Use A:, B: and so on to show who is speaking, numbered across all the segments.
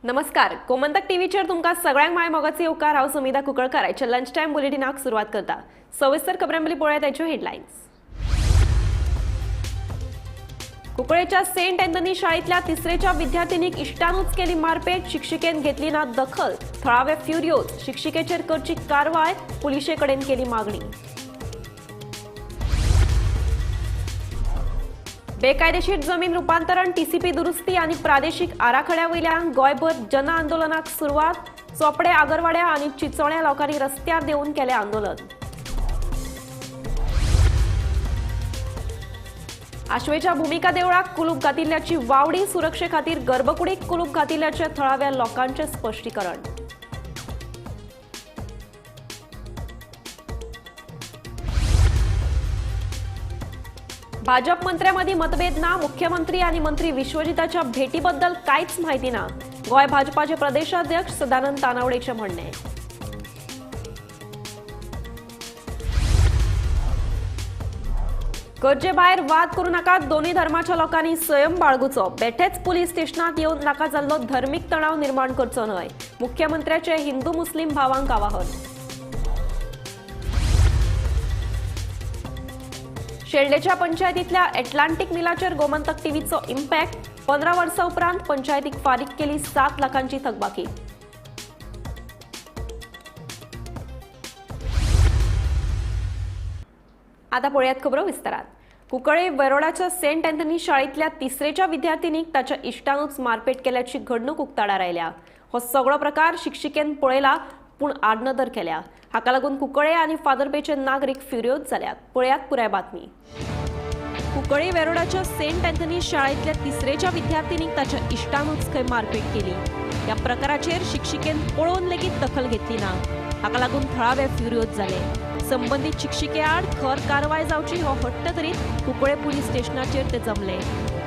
A: नमस्कार, गोमंतक टीव्हीचेर तुमकां सगळ्यांक माय मोगाचे येवकार. हांव सुमिता कुंकळकर आयच्या लंच टायम बुलेटिनाक सुरवात करता. सविस्तर खबरां पयलीं पळोवया ताच्यो हेडलायन्स. कुंकळेच्या सेंट अँथनी शाळेंतल्या तिसरेच्या विद्यार्थिनीक इश्टानूच केली मारपेट, शिक्षिकेन घेतली ना दखल. थळावे फ्युरियोज, शिक्षिकेचेर करची कारवाय, पुलिशे कडेन केली मागणी. बेकायदेशीर जमीन रुपांतरण, टीसीपी दुरुस्ती आनी प्रादेशीक आराखड्या वयल्यान गोंयभर जन आंदोलनाक सुरवात. चोपडे, आगरवाड्या आनी चिंचोण्या लोकांनी रस्त्यार देंवून केलें आंदोलन. आश्वेच्या भुमिका देवळाक कुलूप घातिल्ल्याची वावडी, सुरक्षे खातीर गर्भकुडीक कुलूप घातिल्ल्याचें थळाव्या लोकांचें स्पश्टीकरण. भाजप मंत्र्यांमदीं मतभेद ना, मुख्यमंत्री आनी मंत्री विश्वजिताच्या भेटीबद्दल कांयच म्हायती ना, गोंय भाजपाचे प्रदेशाध्यक्ष सदानंद तानावडेचें म्हणणें. गरजे भायर वाद करूं नाकात, दोनूय धर्माच्या लोकांनी संयम बाळगुचो, बेठेच पुलीस स्टेशनांत येवन नाका जाल्लो धर्मीक तणाव निर्माण करचो न्हय, मुख्यमंत्र्याचें हिंदू मुस्लीम भावांक आवाहन. शेल्डेच्या पंचायतींतल्या एटलांटीक मिलाचेर गोमंतक टीव्हीचो इम्पॅक्ट, 15 वर्सां उपरांत पंचायतीक फारीक केली 7 लाखांची थकबाकी. आता पळयात खबरो विस्तारात. कुंकळे वेरोडाच्या सेंट अँथनी शाळेंतल्या तिसरेच्या विद्यार्थिनीक ताच्या इश्टानूच मारपेट केल्याची घडणूक उक्ताडार आयल्या. हो सगळो प्रकार शिक्षिकेन पळयला पूण आडनदर केल्या. हाका लागून कुंकळे आनी फादरपेचे नागरीक फ्युरियोज जाल्यात. पळयात पुराय बातमी. कुंकळे वेरोडाच्या सेंट अँथनी शाळेंतल्या तिसरेच्या विद्यार्थिनीक ताच्या इश्टानूच खंय मारपेट केली. ह्या प्रकाराचेर शिक्षिकेन पळोवन लेगीत दखल घेतली ना. हाका लागून थळावे फ्युरियोज जाले. संबंदीत शिक्षिके आड खर कारवाय जावची हो हट्ट करीत कुंकळे पुलीस स्टेशनाचेर ते जमले.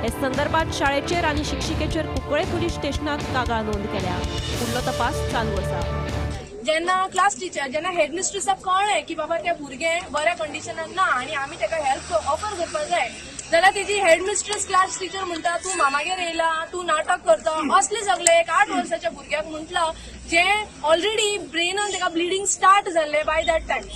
A: हे संदर्भात शाळेचेर आनी शिक्षिकेचेर कुंकळे पुलीस स्टेशनात कागाळ नोंद केल्या. फुडलो तपास चालू आसा.
B: जेन्ना क्लास टिचर जेन्ना हेड मिस्ट्रेसाक कळ्ळें की बाबा ते भुरगें बऱ्या कंडिशनान ना आनी आमी ताका हेल्प ऑफर करपाक जाय, जाल्यार तेजी हेड मिस्ट्रेस क्लास टिचर म्हणटा तूं मामागेर येयला, तूं नाटक करता, असलें सगळें एक 8 वर्साच्या भुरग्याक म्हटलां, जें ऑलरेडी ब्रेनान ताका ब्लिडींग स्टार्ट जाल्लें बाय that time.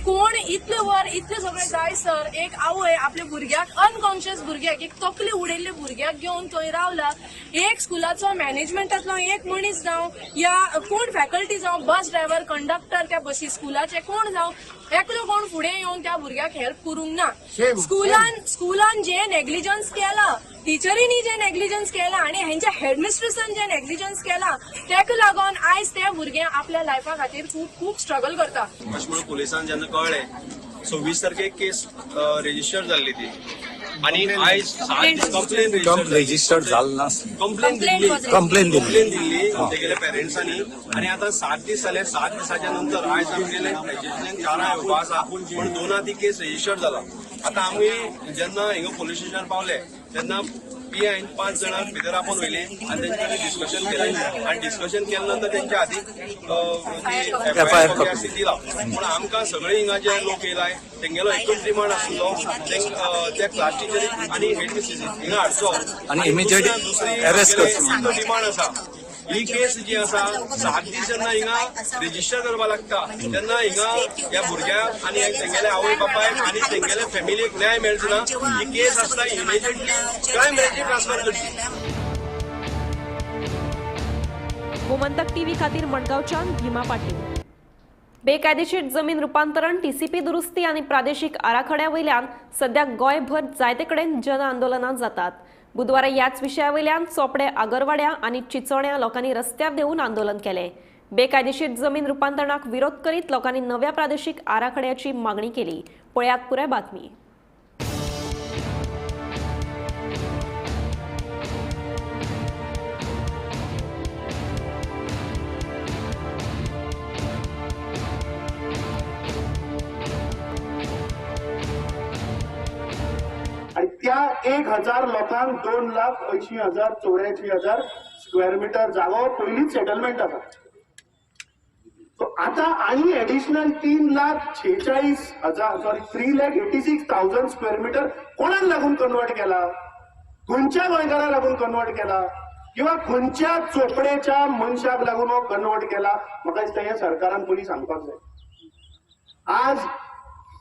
B: कोण इतले वर इतले सगळे जाय सर, एक आवय आपल्या भुरग्याक अनकॉन्शियस भुरग्याक, एक तकली उडयल्ले भुरग्याक घेवन थंय रावला. एक स्कुलाचो मॅनेजमेंटांतलो एक मनीस जावं या कोण फॅकल्टी जावं, बस ड्रायव्हर, कंडक्टर त्या बसी स्कुलाचे कोण जावं, एकलो कोण फुडें येवन त्या भुरग्याक हेल्प करूंक ना. स्कुलान जे नेग्लिजन्स केला, टिचरींनी जे नेग्लिजन्स केला आनी हेंच्या हेडमिस्ट्रेसान जे नेग्लिजन्स केला, तेका लागून आयज ते भुरगे आपल्या लायफा खातीर खूब खूब स्ट्रगल करता.
C: अशें म्हणून पुलिसांक जेन्ना कळ्ळें 26 तारखेक केस रेजिस्टर जाल्ली ती आनी आयज 7 दीस
D: रजिस्टर जाल ना,
C: कंप्लेन दिल्ली तेगेल्या पेरंट्सांनी आनी आतां 7 दीस जाले. 7 दिसाच्या नंतर आयज आमगेले स्टेशनान 4 येवपा आसा, पूण 2 ती केस रजिस्टर जाला. आतां आमी जेन्ना हिंगा पुलीस स्टेशनार पावले तेन्ना पी आयन 5 जाणांक भितर आपोवन व्हेली आनी तेंचे कडेन डिस्कशन केलें आनी डिस्कशन केल्या नंतर तेंच्या हातीक एफआयआर कॉपी आसली दिला. पूण आमकां सगळे हिंगा जे लोक येयलाय तेंगेलो एकूच डिमांड आशिल्लो, त्या क्लास टिचरीक आनी हेड मिस्ट्रेसीक हिंगा हाडचो
D: आनी इमिजिएट अरेस्ट करचो
C: डिमांड आसा. ही केस जी आसा 7 दीस जेन्ना हिंगा रजिस्टर करपाक लागता तेन्ना हिंगा ह्या भुरग्यांक आनी तेंगेल्या आवय बापायक आनी तेंगेल्या फॅमिलीक न्याय मेळचो ना. ही केस आसता इमिजिएटली क्रायम ब्रांचीक ट्रान्सफर करची.
A: गोमंतक टीव्ही खातीर मडगांवच्यान भीमा पाटील. बेकायदेशीर जमीन रुपांतरण, टीसीपी दुरुस्ती आनी प्रादेशीक आराखड्या वयल्यान सद्या गोंयभर जायते कडेन जन आंदोलनां जातात. बुधवारा ह्याच विशया वयल्यान चोपडे, आगरवाड्या आनी चिंचोण्या लोकांनी रस्त्यार देंवून आंदोलन केलें. बेकायदेशीर जमीन रुपांतरणाक विरोध करीत लोकांनी नव्या प्रादेशीक आराखड्याची मागणी केली. पळयात पुराय बातमी.
E: आणि त्या 1000 लोकांक 2,80,084,000 स्क्वेअर मिटर जागो पयलींच सेटलमेंट आसा. सो आतां आनी एडिशनल 3,46,000 सॉरी 3,86,000 स्क्वेअर मिटर कोणाक लागून कन्वर्ट केला, खंयच्या गोंयकाराक लागून कन्वर्ट केला? किंवा खंयच्या चोपडेच्या मनशाक लागून हो कन्वर्ट केला, म्हाका दिसता हें सरकारान पयलीं सांगपाक जाय. आज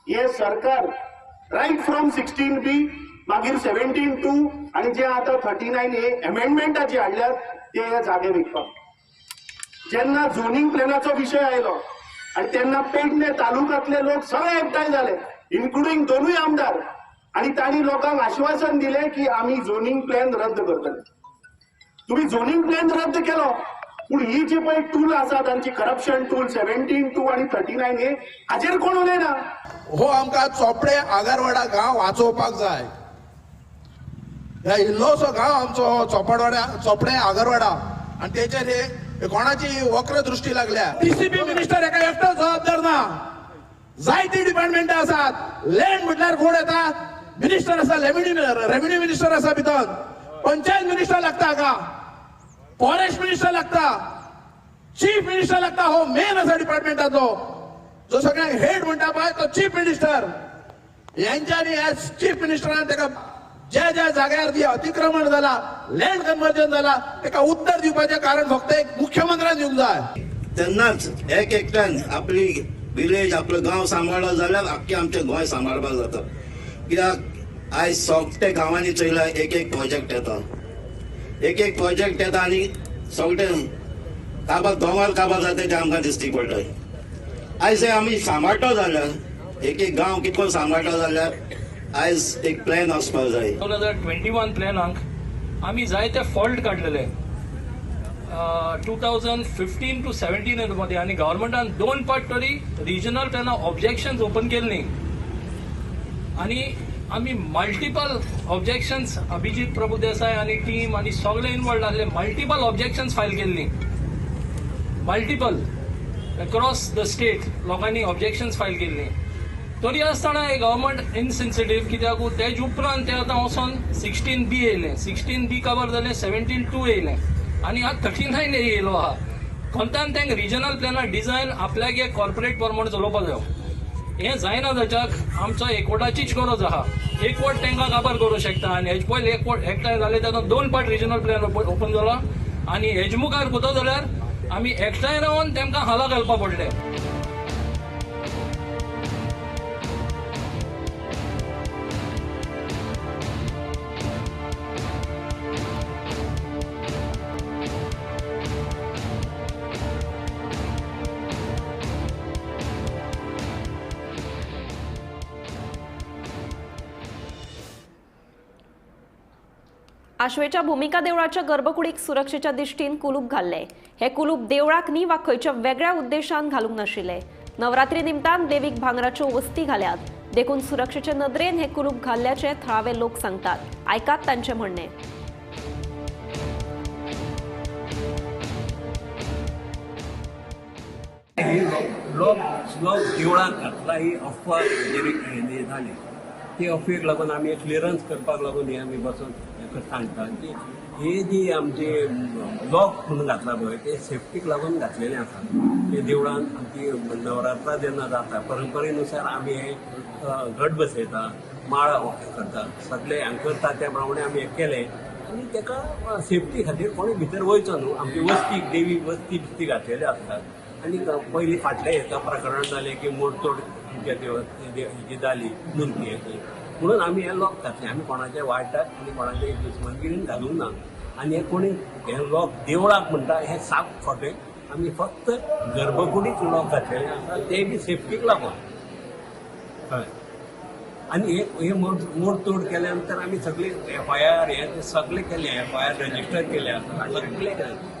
E: हे सरकार रायट फ्रॉम 16B, मागीर 17(2) आनी जे आतां 39A अमेंडमेंटाची हाडल्यात ते हे जागे विकपाक. जेन्ना झोनिंग प्लॅनाचो विशय आयलो आनी तेन्ना पेडणे तालुक्यांतले लोक सगळे एकठांय जाले, इन्क्लुडींग दोनूय आमदार, आनी तांणी लोकांक आश्वासन दिलें की आमी झोनिंग प्लॅन रद्द करतले. तुम्ही झोनिंग प्लॅन रद्द केलो, पूण ही जी पळय टूल आसा तांची करप्शन टूल 17(2) आनी 39A हाचेर कोण उलयना.
F: हो आमकां चोपडे आगरवाडा गांव वाचोवपाक जाय. ह्या इल्लोसो गांव आमचो चोपडवाडा, चोपडे आगरवाडा, आनी तेचेर हे कोणाची वक्र दृष्टी लागल्या. डीसीपी मिनिस्टर एका एकटो जबाबदार ना, जायती डिपार्टमेंटां आसात. लँड म्हटल्यार कोण येता? मिनिस्टर आसा, रेव्हेन्यू मिनिस्टर आसा, भितर पंचायत मिनिस्टर लागता हाका, फॉरेस्ट मिनिस्टर लागता, चीफ मिनिस्टर लागता. हो मेन आसा डिपार्टमेंटाचो जो सगळ्यांक हेड म्हणटा पळय तो चीफ मिनिस्टर. यांच्यानी ह्या चीफ मिनिस्टरान ताका ज्या ज्या जाग्यार जी अतिक्रमण जाला, लँड कन्वर्जन जाला, ताका उत्तर दिवपाचें कारण फक्त एक मुख्यमंत्र्यान दिवंक जाय.
G: तेन्नाच एक एकट्यान आपली विलेज, आपलो गांव सांबाळ्ळो जाल्यार आख्खें आमचें गोंय सांबाळपाक जाता. कित्याक आयज सगळे गांवांनी चोयला एक एक प्रोजेक्ट येता, एक एक प्रोजेक्ट येता आनी सगळे काबार दोंगर काबार जाता ते आमकां दिश्टी पडटा. आयज हे आमी सांबाळटो जाल्यार एक एक गांव कितको सांबाळटो जाल्यार आयज एक प्लॅन आसपाक जाय.
H: 2021 प्लॅनाक आमी जायते फॉल्ट काडलेले 2015 to 17 मध्ये, आनी गव्हर्मेंटान दोन पाट तरी रिजनल प्लॅना ऑब्जेक्शन्स ओपन केल्ली आनी आमी मल्टिपल ऑब्जेक्शन्स, अभिजीत प्रभुदेसाय आनी टीम आनी सगळे इनवॉल्ड आसले, मल्टिपल ऑब्जेक्शन्स फायल केल्ली, मल्टिपल अक्रॉस the state लोकांनी ऑब्जेक्शन्स फायल केल्ली. तरी आसतना हे गव्हर्मेंट इनसेन्सिटीव कित्याक तेज उपरांत ते आतां वचोन 16B येयलें, 16B काबार जालें, 17(2) येयलें आनी आतां 39A येयलो आहा. कोंतान तांकां रिजनल प्लॅना डिजायन आपल्यागे कॉर्पोरेट प्रमाण चलोवपा जायो. हें जायना जाच्याक आमचो एकवटाचीच गरज आहा. एकवट तांकां काबार करूंक शकता आनी हेज पयलीं एकवट एकठांय जाले तेन्ना दोन पाट रिजनल प्लॅन ओपन जाला आनी हेज मुखार कुतो जाल्यार आमी एकठांय रावन तांकां हाला घालपा पडलें.
A: आश्वेच्या भूमिका देवळाच्या गर्भकुडीक सुरक्षेच्या दृष्टीन कुलूप घाल्ले. हे कुलूप देवळाक न्ही वा खंयच्या वेगळ्या उद्देशान घालूंक नाशिल्ले. नवरात्री निमतान देवीक भांगराच्यो वस्ती घाल्यात, देखून सुरक्षेचे नदरेन हे कुलूप घाल्ल्याचे थळावे लोक सांगतात. आयकात तांचे म्हणणे.
I: लोक देवळाक घातला ही अफवा जाली, ती अफवेक लागून आमी क्लियरन्स करपाक लागून हे आमी बसून सांगता की हे जी आमचे लॉक म्हणून घातला पळय ते सेफ्टीक लागून घातलेले आसा. ते देवळान आमची नवरात्रां जेन्ना जाता परंपरेनुसार आमी हे घट बसयता, माळ करता, सगळे हें करता त्या प्रमाणे आमी हें केलें आनी ताका सेफ्टी खातीर कोणी भितर वयचो न्हू. आमची वस्ती देवी वस्ती बिस्ती घातलेले आसतात आनी पयलीं फाटलें हेका प्रकरण जालें की मोडतोड आमच्या देव जाली मुर्तीयेची, म्हणून आमी हे लॉक घातले. आमी कोणाचे वायटाक आनी कोणाचे दुस्मानगिरीन घालूंक ना आनी हे कोणी हे लॉक देवळाक म्हणटा हे साप खोटें. आमी फक्त गर्भकुडीक लॉक घातलेले आसा, ते बी सेफ्टीक लागून. कळ्ळें? आनी हे मोडतोड केल्या नंतर आमी सगळे एफ I R हे ते सगळे केले, एफ I R register केले आसा, सगळे केले.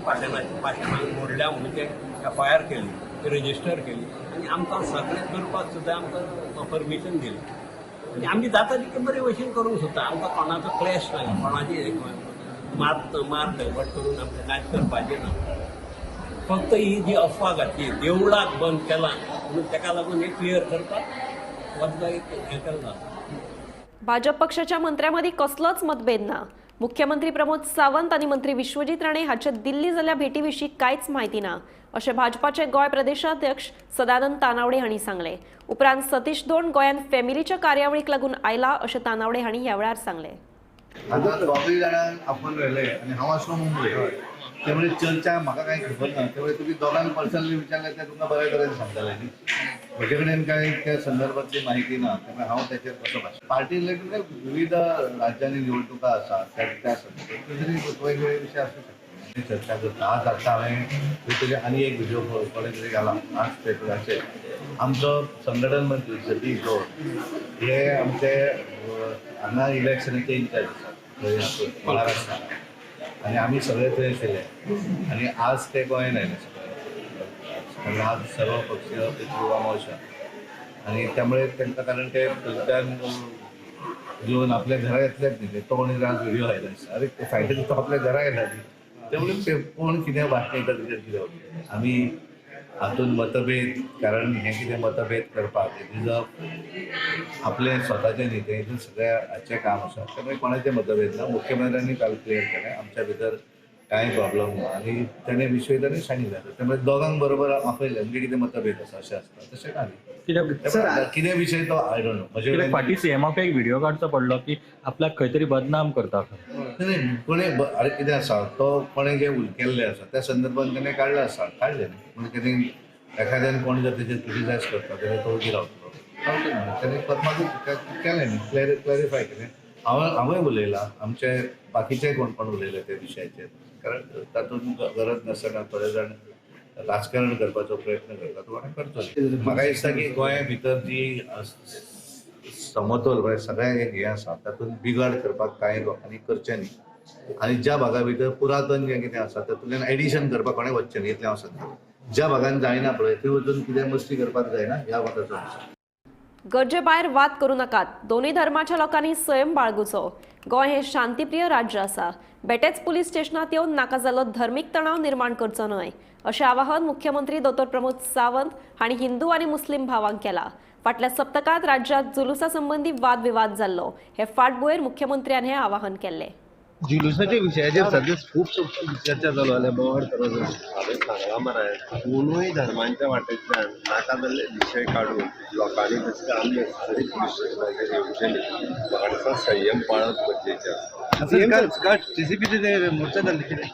I: पाशणाक मोडल्या म्हणून ते एफ I R केली, रजिस्टर केली आनी आमकां सगळें करपाक सुद्दां आमकां परमिशन दिलें. आनी आमी जाता तितकें बरे भशेन करूंक सोदता. आमकां कोणाचो क्लॅश ना, कोणाची मार डायवर्ट करून आमकां कांयच करपाचें ना. फक्त ही जी अफवा घातली देवळाक बंद केला म्हणून ताका लागून हें क्लियर करपाक वचपाक हें केलां.
A: भाजप पक्षाच्या मंत्र्यांमदीं कसलोच मतभेद ना. मुख्यमंत्री प्रमोद सावंत आनी मंत्री विश्वजीत राणे हांचे दिल्ली जाल्ल्या भेटी विशीं कांयच म्हायती ना अशें भाजपाचे गोंय प्रदेशाध्यक्ष सदानंद तानावडे हांणी सांगलें. उपरांत सतीश धोंड गोंयांत फॅमिलीच्या कार्यावळीक लागून आयला अशें तानावडे हांणी ह्या वेळार सांगलें.
J: आतां दोगूय जाणांक आपोवन व्हेले आनी हांव आसलो मुंबय, त्यामुळे चर्चा म्हाका कांय खबर ना. त्यामुळे तुमी दोगांक पर्सनली विचारल्यार ते तुमकां बऱ्या तरेन सांगतले न्ही. म्हजे कडेन कांय त्या संदर्भातली माहिती ना, त्यामुळे हांव ताचेर कसो भाशण. पार्टी रिलेटेड विविध राज्यांनी निवडणुका आसा त्या संदर्भात तरी वेगवेगळे विशय आसूं शकता, चर्चा करता. आज आतां हांवें तरी आनी एक व्हिडिओ कोणे तरी घाला आज पेपराचेर. आमचो संघटन मंत्री सतीश गौड हे आमचे हांगा इलेक्शनाचे इन्चार्ज आसात महाराष्ट्रात, आनी आमी सगळे थंय आशिल्ले आनी आज ते गोंयान आयले सगळे. आज सर्व पक्षीय युवा मोर्चा आनी त्यामुळे तांकां, कारण ते थंयच्यान घेवन आपल्या घरा येतलेच न्ही, ते तो कोणी आज व्हिडिओ आयला अरे ते फायनली तो आपल्या घरा येयला न्ही. त्यामुळे कोण कितें भाशण येता तेजेर कितें उलयता. आमी हातून मतभेद, कारण हें कितें मतभेद करपाक आपलें स्वताचें न्ही, तें हितून सगळ्या हाचें काम आसा. त्यामुळे कोणाचें मतभेद ना. मुख्यमंत्र्यांनी काल क्लियर केलें आमच्या भितर कांय प्रॉब्लम ना आनी ताणें विशय ताणें सांगिल्लें. त्यामुळे दोगांक बरोबर आपयलें म्हणजे कितें मतभेद आसा अशें आसता तशें ना न्ही. कितें विशय तो I don't know.
K: म्हजे फाटीं सीएमाक एक व्हिडिओ काडचो पडलो की आपल्याक खंय तरी बदनाम करता.
J: नाही कोणें, अरे कितें आसा तो कोणें जें केल्लें आसा त्या संदर्भान ताणें काडलें आसा, काडलें न्ही. म्हणजे कितें एखाद्यान कोण जर तेजेर क्रिटिसायज करता जाल्यार तो वगीर रावतलो, रावचो न्ही. ताणें करपाकूच केलें न्ही, क्लॅरिफाय केलें. हांवें उलयलां, आमचे बाकीचे कोण कोण उलयले त्या विशयाचेर, कारण तातूंत गरज नासतना थोडे जाण राजकारण करपाचो प्रयत्न करता, तो कोणें करचो. म्हाका दिसता की गोंया भितर जी समतोल म्हळ्यार सगळ्यांक एक हें आसा तातूंत बिगाड करपाक कांय लोकांनी करचें न्ही, आनी ज्या भागा भितर पुरातन जें कितें आसा तातूंतल्यान एडिशन करपाक कोणें वचचें न्ही, इतलें हांव सांगता. ज्या भागान जायना पळय थंय वचून कितें मस्ती करपाक जायना, ह्या भागाचो आसा.
A: गरजे भायर वाद करूं नाकात. दोनूय धर्माच्या लोकांनी संयम बाळगुचो. गोंय हे शांतीप्रिय राज्य आसा. बेटेच पुलीस स्टेशनात येवन नाका जाल्लो धर्मीक तणाव निर्माण करचो न्हय अशें आवाहन मुख्यमंत्री दोतोर प्रमोद सावंत हांणी हिंदू आनी मुस्लीम भावांक केला. फाटल्या सप्तकांत राज्यात जुलुसा संबंदी वादविवाद जाल्लो. हे फाटभुंयेर मुख्यमंत्र्यान हें आवाहन केल्लें.
L: जुलुसाच्या विशयाचेर सद्या खूब चर्चा चालू जाल्या, बोवाळ चालू जालो.
M: हांवें सांगलां मरे, दोनूय धर्मांच्या वाटेंतल्यान नाका जाल्ले विशय काडून लोकांनी तशें अननेसेसरी पुलीस स्टेशनाचेर येवचें न्ही. म्हाका दिसता संयम पाळप गरजेचें आसा.
L: सीसीपीचे मोर्चा जाल्ले कितें?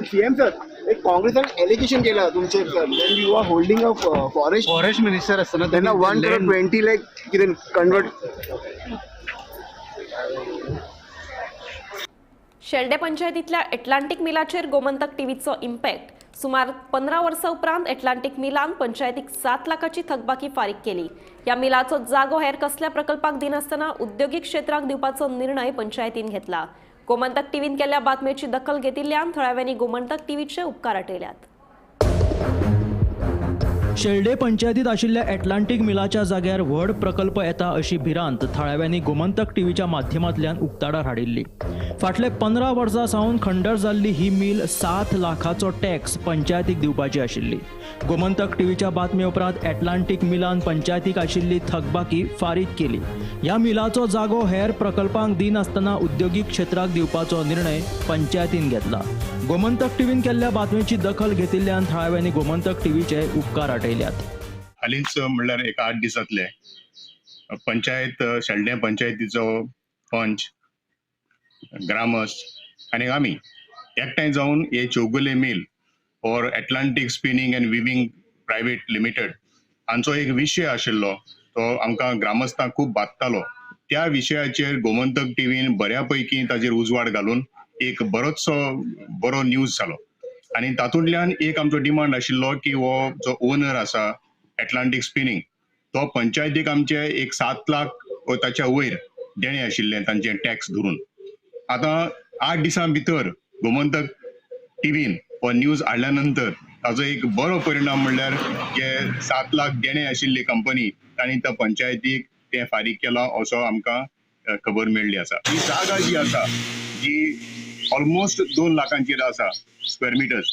N: सीएम सर, एक काँग्रेसान एलिगेशन केला तुमचेर sir, when you are holding a forest
L: minister आसतना
N: तेन्ना 1 करोड 20 लाख कितें कन्वर्ट.
A: शेल्डे पंचायतींतल्या एटलांटीक मिलाचेर गोमंतक टीव्हीचो इम्पॅक्ट. सुमार 15 वर्सां उपरांत एटलांटीक मिलान पंचायतीक 7 लाखाची थकबाकी फारीक केली. ह्या मिलाचो जागो हेर कसल्या प्रकल्पाक दिनासतना उद्योगीक क्षेत्राक दिवपाचो निर्णय पंचायतीन घेतला. गोमंतक टीव्हीन केल्ल्या बातमेची दखल घेतिल्ल्यान थळाव्यांनी गोमंतक टीव्हीचे उपकार आटयल्यात.
O: शेल्डे पंचायतीत आशिल्ल्या एटलांटीक मिलाच्या जाग्यार व्हड प्रकल्प येता अशी भिरांत थळाव्यांनी गोमंतक टीव्हीच्या माध्यमांतल्यान उक्ताडार हाडिल्ली. फाटले 15 वर्सां सावन खंडर जाल्ली ही मिल 7 लाखाचो टॅक्स पंचायतीक दिवपाची आशिल्ली. गोमंतक टीव्हीच्या बातमे उपरांत एटलांटीक मिलान पंचायतीक आशिल्ली थकबाकी फारीक केली. ह्या मिलाचो जागो हेर प्रकल्पांक दिनासतना उद्योगीक क्षेत्राक दिवपाचो निर्णय पंचायतीन घेतला. गोमंतक टीव्हीन केल्ल्या बातमेची दखल घेतिल्ल्यान थळाव्यांनी गोमंतक टीव्हीचे उपकार आटयल्यात.
P: हालींच म्हणल्यार एक 8 दिसांतले पंचायत शेल्डें पंचायतीचो पंच, ग्रामस्थ आनी आमी एकठांय जावन हे Chowgule mill or Atlantic spinning and weaving private limited हांचो एक विशय आशिल्लो, तो आमकां ग्रामस्थांक खूब बादतालो. त्या विशयाचेर गोमंतक टीव्हीन बऱ्या पैकी ताजेर उजवाड घालून एक बरोचसो बरो न्यूज जालो आनी तातूंतल्यान एक आमचो डिमांड आशिल्लो की हो जो ओनर आसा एटलांटीक स्पिनींग तो पंचायतीक आमचे एक 7 लाख ताच्या वयर देणें आशिल्लें तांचे टॅक्स धरून. आतां 8 दिसां भितर गोमंतक टीव्हीन हो न्यूज हाडल्या नंतर ताजो एक बरो परिणाम म्हणल्यार जे 7 लाख देणें आशिल्ली कंपनी तांणी त्या पंचायतीक तें फारीक केलां असो आमकां खबर मेळ्ळी आसा. ही जागा जी आसा जी ऑलमोस्ट 2 लाखांचेर आसा स्क्वेअर मिटर्स,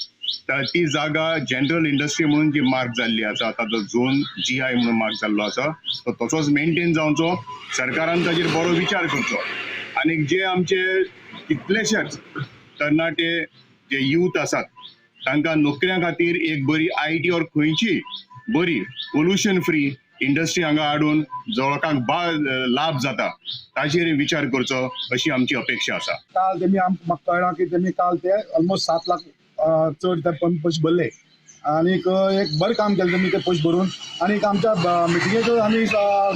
P: तर ती जागा जनरल इंडस्ट्री म्हणून जी मार्क जाल्ली आसा, ताचो झोन GI म्हणून मार्क जाल्लो आसा, तो तसोच मेंटेन जावचो. सरकारान ताजेर बरो विचार करचो आनी जे आमचे कितलेशेच तरणाटे जे यूथ आसात तांकां नोकऱ्यां खातीर एक बरी IT or खंयची बरी पोल्युशन फ्री इंडस्ट्री हांगा हाडून जो लोकांक लाभ जाता ताचेर विचार करचो अशी आमची अपेक्षा आसा.
Q: काल तेमी म्हाका कळ्ळां की तेमी काल ते ऑलमोस्ट 7 लाख चड ते पयशे भरले आनीक एक बरें काम केलें तेमी ते पयशे भरून. आनीक आमच्या मिटिंगेचो आमी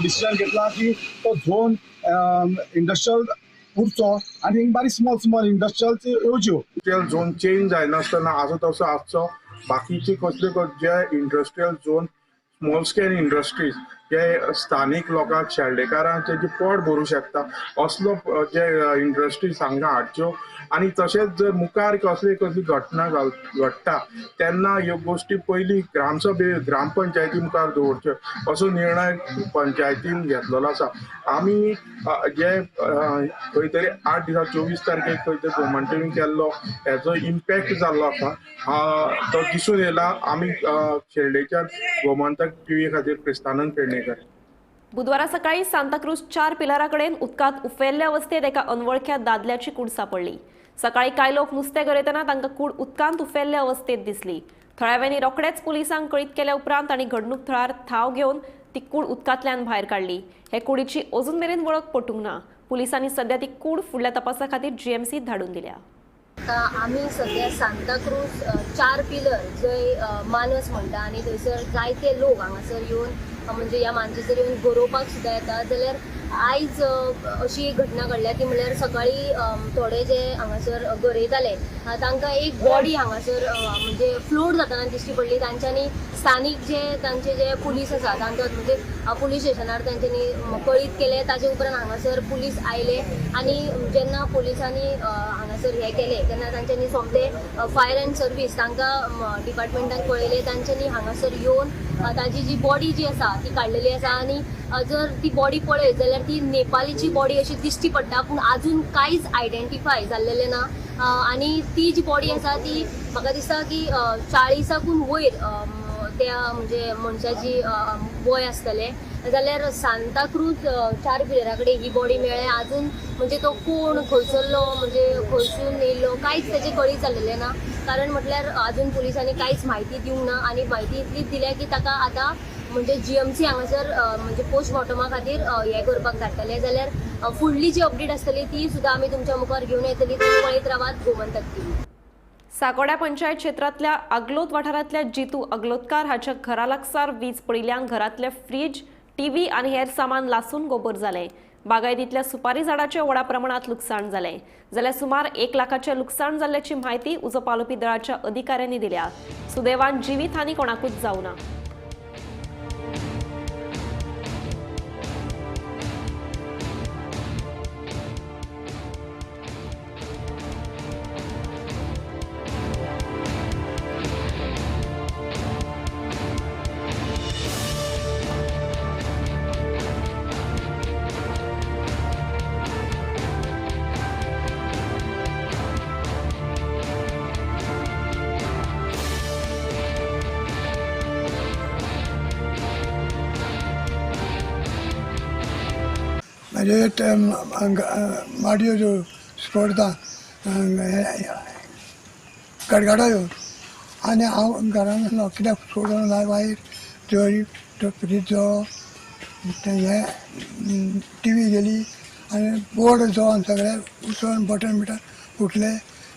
Q: डिसिजन घेतला की तो झोन इंडस्ट्रियल उरचो आनी बारीक स्मॉल स्मॉल इंडस्ट्रियल येवच्यो.
R: इंडस्ट्रियल झोन चेंज जायनासतना आसा तसो आसचो. बाकीचे कसले जे industrial zone small scale industries जे स्थानीक लोकांक शेल्डेकारांक तेजें पोट भरूं शकता असलो जे इंडस्ट्रीज हांगा हाडच्यो. आनी तशेंच जर मुखार कसली कसली घटना घडटा तेन्ना ह्यो गोश्टी पयलीं ग्रामसभे ग्रामपंचायती मुखार दवरच्यो असो निर्णय पंचायतीन घेतलेलो आसा. आमी जे खंय तरी 8 दिसा 24 तारखेक खंय तरी गोमंटवी केल्लो हेजो इम्पॅक्ट जाल्लो आसा तो दिसून येयला. आमी शेल्डेच्या गोमंतक टीव्ही खातीर क्रिस्तानंद पेडणेकर.
A: बुधवारा सकाळी सांताक्रूज 4 पिलरा कडेन उदकांत उफेल्ले अवस्थेत एका अनवळख्या दादल्याची कूड सापडली. सकाळी कांय लोक नुस्तें गरयतना तांकां कूड उदकांत उफेल्ले अवस्थेत दिसली. थळाव्यांनी रोखडेच पुलिसांक कळीत केल्या उपरांत तांणी घडणूक थळार थाव घेवन ती कूड उदकांतल्यान भायर काडली. हे कुडीची अजून मेरेन वळख पटूंक ना. पुलिसांनी सध्या ती कूड फुडल्या तपासा खातीर जीएमसी धाडून दिल्या.
S: आमी सद्या सांताक्रूज 4 पिलर जंय मानस म्हणटा आनी थंयसर जायते लोक हांगासर येवन म्हणजे ह्या मानशेचेर येवन गरोवपाक सुद्दां येता. जाल्यार आयज अशी एक घटना घडल्या ती म्हणल्यार सकाळी थोडे जे हांगासर गरयताले तांकां एक बॉडी हांगासर म्हणजे फ्लोट जातना दिश्टी पडली. तांच्यांनी स्थानीक जे तांचे जे पुलीस आसा तांकां म्हणजे पुलीस स्टेशनार तांच्यांनी कळीत केलें. ताजे उपरांत हांगासर पुलीस आयले आनी जेन्ना पुलिसांनी हांगासर हें केलें तेन्ना तांच्यांनी सोमते फायर अँड सर्वीस तांकां डिपार्टमेंटान कळयलें. तांच्यांनी हांगासर येवन ताजी जी बॉडी जी आसा ती काडलेली आसा आनी जर ती बॉडी पळयत जाल्यार ती नेपालीची बॉडी अशी दिश्टी पडटा, पूण आजून कांयच आयडेंटिफाय जाल्लेलें ना. आनी ती जी बॉडी आसा ती म्हाका दिसता की 40 वयर त्या म्हणजे मनशाची वय आसतलें. जाल्यार सांताक्रूज 4 पिलरा कडेन ही बॉडी मेळ्ळ्या. आजून म्हणजे तो कोण खंयसरलो म्हणजे खंयसून येयल्लो कांयच तेजें कळीत जाल्लेलें ना. कारण म्हटल्यार आजून पुलिसांनी कांयच म्हायती दिवंक ना आनी म्हायती इतलीच दिल्या की ताका आतां म्हणजे जीएमसी हांगासर म्हणजे पोस्टमॉर्टमा खातीर हें करपाक धाडटले. जाल्यार फुडली जी अपडेट आसतली ती सुद्दां आमी तुमच्या मुखार घेवन येतली. तुमी पळयत रावात गोमंतक टीव्ही.
A: साकोड्या पंचायत क्षेत्रांतल्या आगलोत वाठारांतल्या जितू अगलोतकार हाच्या घरा लागसार वीज पडिल्ल्यान घरांतले फ्रीज, टीव्ही आनी हेर सामान लासून गोबर जालें. बागायतींतल्या सुपारी झाडाचें व्हडा प्रमाणांत लुकसाण जालें. जाल्यार सुमार 1 लाखाचें लुकसाण जाल्ल्याची म्हायती उजो पालोवपी दळाच्या अधिकाऱ्यांनी दिल्या. सुदैवान जिवीत हानी कोणाकूच जावना.
T: म्हणजे माडयो ज्यो स्फोट गडगडो येवन आनी हांव घरान आसलो कित्याक सोडून ना मागीर जळी तो फ्रीज जळ्ळो, हें टी व्ही गेली आनी बोर्ड जळोन सगळें उसळून बटन बिटन फुटले,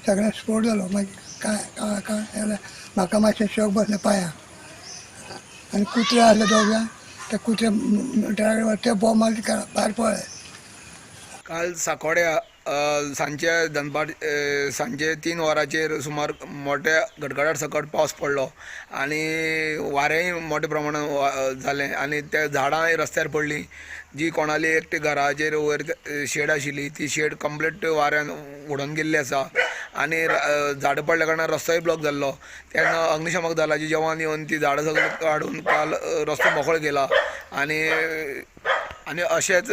T: सगळें स्फोट जालो. मागीर कांय कांय कांय जालें, म्हाका मातशें शॉक बसलें पांयांक आनी कुत्रे आसले दोगां, ते कुत्रे ड्रायव्हर ते बॉम्ब मारले भायर पळ्ळे.
U: काल साकोड्या सांजचे दनपार सांजचे 3 वरांचेर सुमार मोठ्या गडगडाट सकट पावस पडलो आनी वारेंय मोठ्या प्रमाणान जालें आनी त्या झाडांय रस्त्यार पडलीं. जी कोणाली एकटी घराचेर वयर शेड आशिल्ली ती शेड कंप्लीट वाऱ्यान उडोवन गेल्ली आसा आनी झाडां पडल्या कारणान रस्तोय ब्लॉक जाल्लो. तेन्ना अग्निशमक दलाचे जवान येवन ती झाडां सगळीं काडून काल रस्तो मोकळो केला आनी आनी अशेंच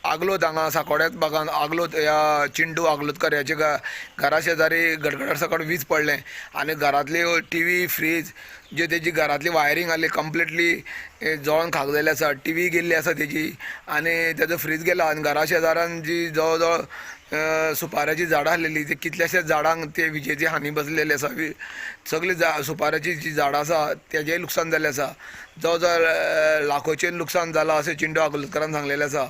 U: आगलोत हांगा साकोड्यात भागान आगलोत ह्या चिंटू आगलोतकर ह्याच्या घरा शेजारी गडगडाट सकट वीज पडलें आनी घरांतली टी व्ही, फ्रीज जे तेजी घरांतली वायरींग आहली कंप्लिटली जळोन खाक जाल्ली आसा. टी व्ही गेल्ली आसा तेजी आनी तेजो फ्रीज गेला आनी घरा शेजारान जी जवळ जवळ सुपाऱ्याची झाडां आसलेली ती कितल्याशाच झाडांक ते विजेची हानी बसलेली आसा. सगळी सुपाऱ्याची जी झाडां आसा तेजेय लुकसाण जाल्लें आसा. जवळ जवळ लाखोचें लुकसाण जालां अशें चिंटू आगलोतकारान सांगलेलें आसा.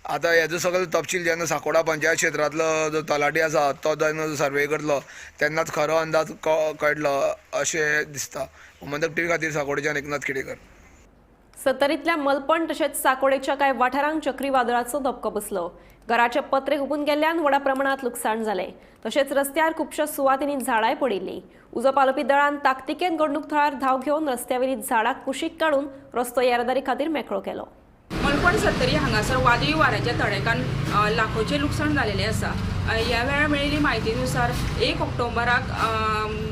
U: आतां हेजो सगळो तपशील जेन्ना साकोडा पंचायत क्षेत्रांतलो जो तलाठी आसा तो जेन्ना सर्वे करतलो तेन्नाच खरो अंदाज कळटलो अशें दिसता. गोमंतक टीव्ही खातीर साकोडेच्यान एकनाथ खेडेकर.
A: सत्तरींतल्या मलपण तशेंच साकोडेच्या कांय वाठारांक चक्रीवादळाचो धपको बसलो. घराचे पत्रे हुबून गेल्ल्यान व्हडा प्रमाणांत लुकसाण जालें. तशेंच रस्त्यार खुबश्या सुवातींनी झाडांय पडिल्लीं. उजो पालोवपी दळान ताकतिकेन घडणूक थळार धांव घेवन रस्त्यावेली झाडां कुशीक काडून रस्तो येरादारी खातीर मेकळो केलो.
B: मलपण सत्तरी हांगासर वादळी वाऱ्याच्या तडेकान लाखोचें लुकसाण जालेलें आसा. ह्या वेळार मेळिल्ली म्हायतीनुसार 1 ऑक्टोबराक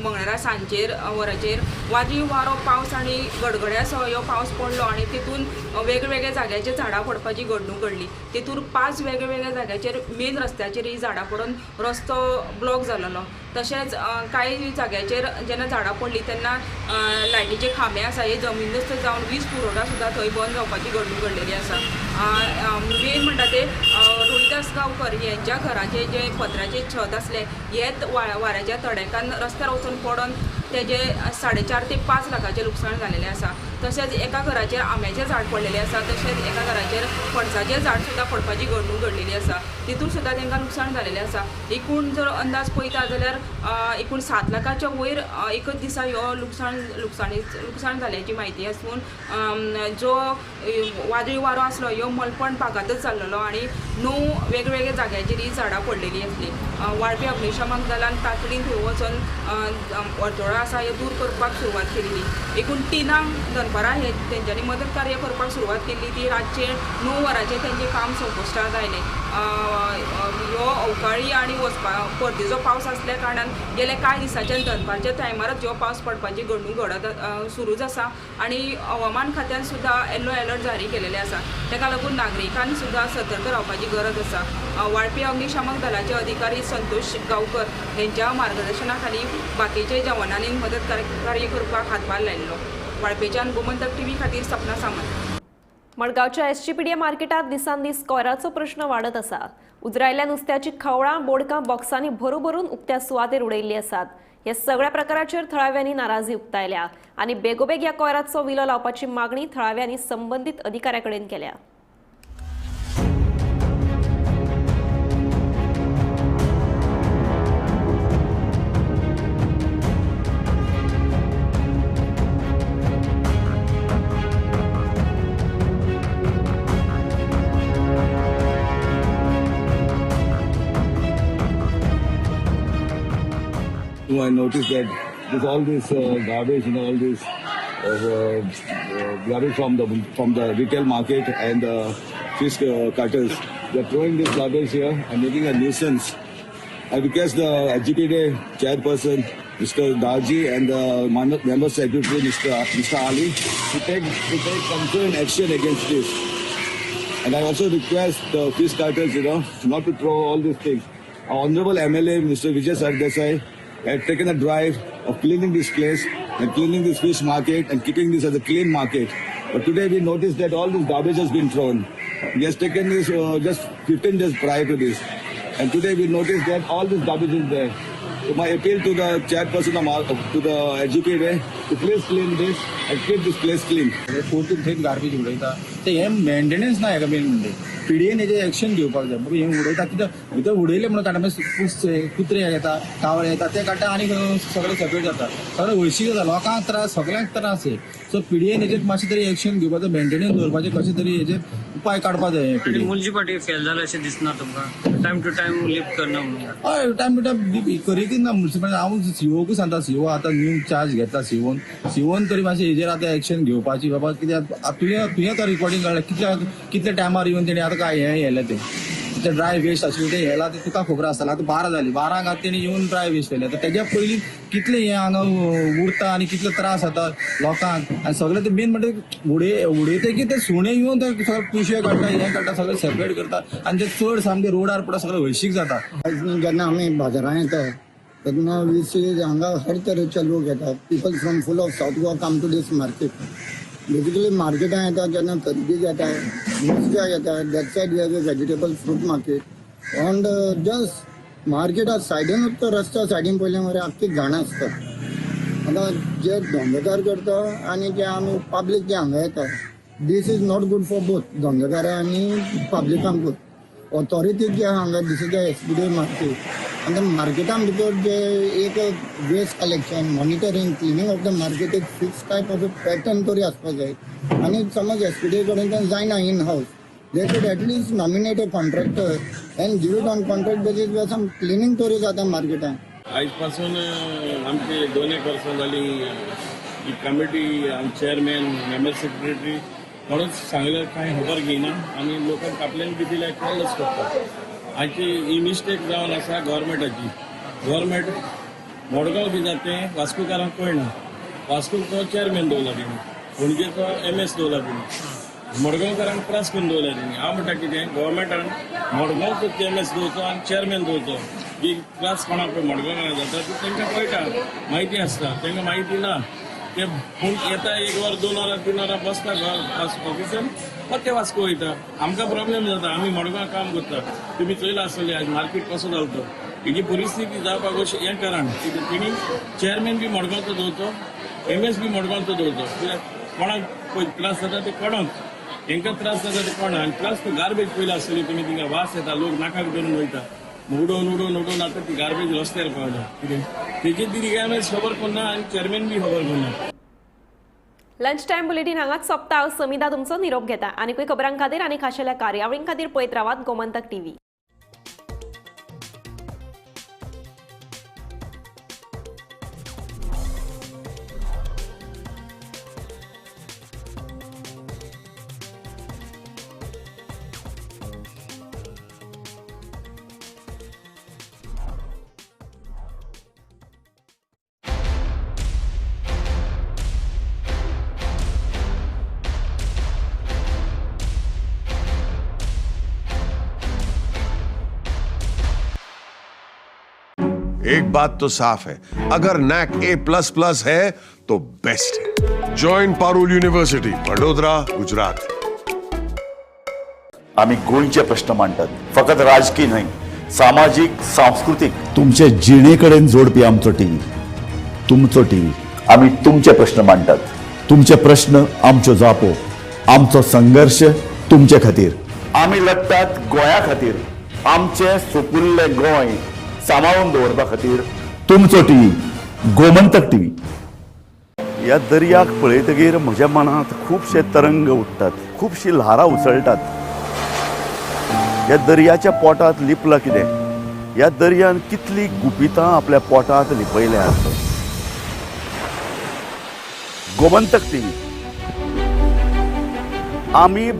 B: मंगळारा सांजेर वराचेर वादळी वारो, पावस आनी गडगड्यासो ह्यो पावस पडलो आनी तितून वेगवेगळ्या जाग्याचेर झाडां पडपाची घडणूक घडली. तितून 5 वेगवेगळ्या जाग्याचेर मेन रस्त्याचेर ही झाडां पडून रस्तो ब्लॉक जालेलो. तशेंच कांय जाग्याचेर जेन्ना झाडां पडली तेन्ना लायटीचे खांबे आसा हे जमिनदस्त जावन वीज पुरवठा सुद्दां थंय बंद जावपाची घडणूक घडलेली आसा. मेन म्हणटा ते रोहिदास गांवकर यांच्या घराचे जे पत्र्याचे छत आसले हेच वाऱ्याच्या तडेकान रस्त्यार वचून पडून तेजे 4.5 ते 5 लाखाचें लुकसाण जालेलें आसा. तशेंच एका घराचेर आंब्याचें झाड पडलेलें आसा. तशेंच एका घराचेर पणसाचें झाड सुद्दां पडपाची घडणूक घडलेली आसा. तितून सुद्दां तांकां लुकसाण जालेलें आसा. एकूण जर अंदाज पळयता जाल्यार एकूण 7 लाखाच्या वयर एकच दिसा ह्यो लुकसाण जाल्याची म्हायती आसून जो वादळी वारो आसलो ह्यो मलपण भागांतच जाल्लो आनी 9 वेगवेगळ्या जाग्याचेर ही झाडां पडलेली आसली. वाळपी अग्निशमन दलान तातडीन थंय वचून अडथळो आसा हे दूर करपाक सुरवात केल्ली. एकूण 3 दनपारां हे तेंच्यांनी मदत कार्य करपाक सुरवात केल्ली. ती रातचे 9 वरांचेर तेंचें काम संपुश्टांत आयलें. ह्यो अवकाळी आनी वचपा परतीचो पावस आसल्या कारणान गेल्या कांय दिसांच्यान दनपारच्या टायमारच ह्यो पावस पडपाची घडणूक घडत सुरूच आसा आनी हवामान खात्यान सुद्दां येल्लो अलर्ट जारी केलेले आसा. ताका लागून नागरिकांनी सुद्दां सतर्क रावपाची गरज आसा. वाळपी अग्निशामक दलाचे अधिकारी संतोष गांवकर हेंच्या मार्गदर्शना खाली बाकीचे जवानांनी मदत कार्य करपाक हातभार लायिल्लो. वाळपेच्यान गोमंतक टीव्ही खातीर सपना सामंत.
A: मडगांवच्या एसजीपीडीए मार्केटात दिसान दीस कोयराचो प्रश्न वाडत आसा. उजरायल्ल्या नुस्त्याची खवळां बोडकां बॉक्सांनी भरू भरून उक्त्या सुवातेर उडयल्ली आसात. ह्या सगळ्या प्रकाराचेर थळाव्यांनी नाराजी उक्तायल्या आनी बेगोबेग ह्या कोयराचो विलो लावपाची मागणी थळाव्यांनी संबंदीत अधिकाऱ्या कडेन केल्या.
V: I noticed that there's all this garbage, all this garbage from the retail market and the fish cutters. They're throwing this garbage here and making a nuisance. I request the SGPDA chairperson, Mr. Darji, and the member secretary, Mr. Ali, to take concerned action against this. And I also request the fish cutters, not to throw all these things. Our honorable MLA, Mr. Vijay Sardesai, had taken a drive of cleaning this place and cleaning this fish market and keeping this as a clean market. But today we noticed that all this garbage has been thrown. He has taken this just 15 days prior to this. And today we noticed that all this garbage is there. So my appeal to the chairperson to the SGPDA to please clean this and keep this place clean.
W: कोर्टून थंय garbage उडयता ते हे maintenance ना हेका main म्हणजे PDN हेजेर action घेवपाक जाय. बाबा हें उडयता कित्याक भितर उडयलें म्हणून काडटा, मागीर कुत्रे येता, कावळे येता, ते काडटा आनी सगळें सेपरेट जाता, सगळें हळशीक जाता, लोकांक त्रास, सगळ्यांक त्रास हे. सो पीडीएन हेजेर मातशें तरी एक्शन घेवपाचो, मेंटेनन्स दवरपाचें, कशें तरी हेजेर उपाय काडपाक जाय. पीडीएन
X: म्युनिसिपालिटी फेल जाला अशें दिसना तुमकां? टायम टू टायम लिफ्ट करना म्हणून?
W: हय, टायम टू टायम करीत ना म्युनिसिपालिटी. हांव सीओकूय सांगता, सीओ आतां न्यू चार्ज घेतला सीओन, सीओन तरी मातशें हेजेर आतां एक्शन घेवपाची. बाबा कित्याक तुवें तो रिकॉर्डिंग काडलें, कितल्या कितल्या टायमार येवन तेणी आतां काय हें येलें तें. ते ड्राय वेस्ट आशिल्ले ते हेला ते तुका खबर आसतलें. आतां 12 जाली, 12 तेणी येवन ड्राय वेस्ट केले. आतां तेज्या पयलीं कितले हें हांगा उरता आनी कितले त्रास जाता लोकांक. आनी सगळे ते मेन म्हणटा उडयता की ते सुणे येवन ते सगळे पिशव्यो काडटा, हें काडटा, सगळें सेपरेट करता आनी ते चड सामके रोडार पडटा, सगळें हळशीक जाता.
C: जेन्ना आमी बाजारांत येता तेन्ना we सी हांगा हर तरेचे लोक येतात. People from full of South Goa come to this market. Basically मार्केटान येता तेन्ना खरेदी जाता, नुस्त्याक येता. That side we have a vegetable fruit market and just मार्केटा सायडीनूच तो रस्त्या सायडीन पयलें मरे आख्खी घाण आसता. आतां जे धंदेकार करता आनी जे आमी पब्लीक जे हांगा येता, this is not good for both धंदेकार आनी पब्लिकांकूच. ऑथॉरिटी जे हांगा this is the SPDA market आनी मार्केटान भितर जे एक waste collection, monitoring, cleaning of the market एक fix type of pattern तरी आसपाक जाय. आनी समज एसपीडीए कडेन जायना in house, they should at least nominate a contractor and give it on contract basis where some cleaning तरी जाता मार्केटान.
D: आयज पासून आमचे 2 वर्सां जाली ही कमिटी, चेअरमॅन, मेंबर सेक्रेटरी कोणूच सांगल्यार कांय खबर घेयना आनी लोकांक आपल्यान बी दिल्यार कॉलच करता. आयची ही मिस्टेक जावन आसा गव्हर्मेंटाची. गव्हर्मेंट मडगांव बी जाता तें वास्कोकारांक कळना. वास्कोचो चेअरमॅन दवरला तेणी, पणजेचो MS दवरला तेणी, मडगांवकारांक त्रास करून दवरला तेणी. हांव म्हणटा कितें, गव्हर्मेंटान मडगांवचो MS दवरचो आनी चेअरमॅन दवरचो. जी त्रास कोणाक पळय मडगांवाक जाता ती तांकां कळटा, म्हायती आसता. तांकां म्हायती ना ते पूण येता 1 वर 2 वरां 3 वरां बसता ऑफिसान, परते वास्को वयता. आमकां प्रॉब्लेम जाता. आमी मडगांव काम करता. तुमी चोयला आसतलें आज मार्केट कसो जालो तो. हेजी परिस्थिती जावपाक अशें हें कारण कितें तेणी चेअरमॅन बी मडगांवचो दवरचो, MS बी मडगांवचो दवरचो. कित्याक कोणाक पळय त्रास जाता ते कोणाक, हेंकां त्रास जाता ते कोणाक. आनी प्लस तो गार्बेज पयला आसतली तुमी, थिंगा वास येता, लोक नाकाक धरून वयता, उडोवन उडोवन उडोवन आतां ती गार्बेज रस्त्यार पावल्या. कितें तेजी ती MS खबर करना आनी चेअरमॅन बी खबर करना.
A: लंच टायम बुलेटीन हांगाच सोंपता. हांव समिता तुमचो निरोप घेता. आनीकूय खबरां खातीर आनी खाशेल्या कार्यावळीं खातीर पळयत रावात गोमंतक टीव्ही.
E: एक बात तो साफ है, अगर नैक A++ है तो बेस्ट है. Join Parul university, Vadodara, Gujarat.
F: आमी गोंयचे प्रश्न मांडटात, फकत राजकीय न्हय, सामाजीक, सांस्कृतीक.
V: तुमचे जिणे कडेन जोडपी आमचो टीव्ही, तुमचो टीव्ही.
F: आमी तुमचे प्रश्न मांडटात,
V: तुमचे प्रश्न आमच्यो जापो, आमचो संघर्श तुमचे खातीर.
F: आमी लढटात गोंया खातीर, आमचें सुपुल्लें गोंय सांबाळून दवरपा खातीर.
V: तुमचो टीव्ही, गोमंतक टीव्ही.
F: ह्या दर्याक पळयतगीर म्हज्या मनांत खुबशे तरंग उठ्ठात, खुबशी ल्हारां उसळटात. ह्या दर्याच्या पोटांत लिपलां कितें? ह्या दर्यान कितलीं गुपितां आपल्या पोटांत लिपयल्यांत. गोमंतक टीव्ही, आमी